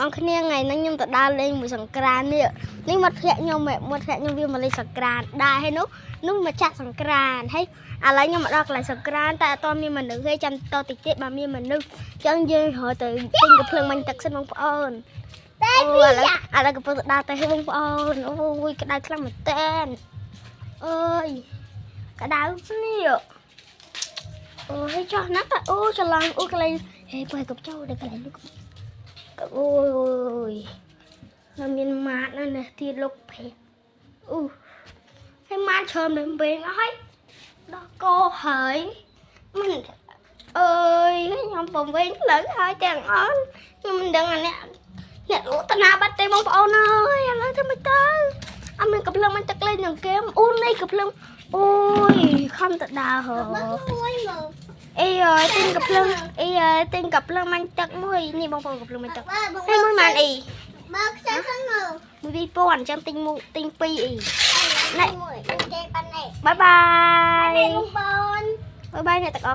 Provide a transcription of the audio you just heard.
អង្គគ្នាថ្ងៃហ្នឹងខ្ញុំទៅដើរលេងមួយសង្ក្រាននេះនេះមិត្តភក្តិខ្ញុំហ៎មិត្តភក្តិខ្ញុំវាមកលេងសង្ក្រានដែរហើយនោះនោះម្ចាស់សង្ក្រានហើយឥឡូវខ្ញុំមកដល់កន្លែងសង្ក្រានតែអត់ទាន់មានមនុស្សទេចាំតតិចទៀតបើមានមនុស្សអញ្ចឹងយើងរត់ទៅទិញកាំភ្លើងបាញ់ទឹកសិនបងប្អូន តែ អូឥឡូវឥឡូវកំពុងទៅដើរទៅឲ្យបងប្អូនអូយក្តៅខ្លាំងមែនតើអើយក្តៅនេះអូយចោះណាស់អូច្រឡំអូកន្លែងហេបើកັບចូលដល់កន្លែងនោះអូយនៅមានម៉ាតនៅនេះទៀតលោកភេអូហើយម៉ាតច្រើនមែនវិញអស់ហើយដល់កហើយមិនអើយខ្ញុំបំវិញលើហើយទាំងអស់ខ្ញុំមិនដឹងអាអ្នក អ្នកលក់តាណាបាត់ទេបងប្អូនអើយឥឡូវធ្វើម៉េចទៅអត់មានកំភ្លើងមិនទឹកលេងនឹងគេអូនេះកំភ្លើងអូយខំទៅដើរហ៎ មកមួយមើល អីអើយទិញកំភ្លើងអីអើយទិញកំភ្លើងមាញ់ទឹកមួយនេះបងប្អូនកំភ្លើងមាញ់ទឹកហើយមួយម៉ានអី បើខ្សែសិនមើល មួយ2000អញ្ចឹងទិញមួយទិញពីរអី នេះមួយគេប៉ានេះ បាយបាយ បងប្អូន បាយបាយអ្នកទាំងអស់។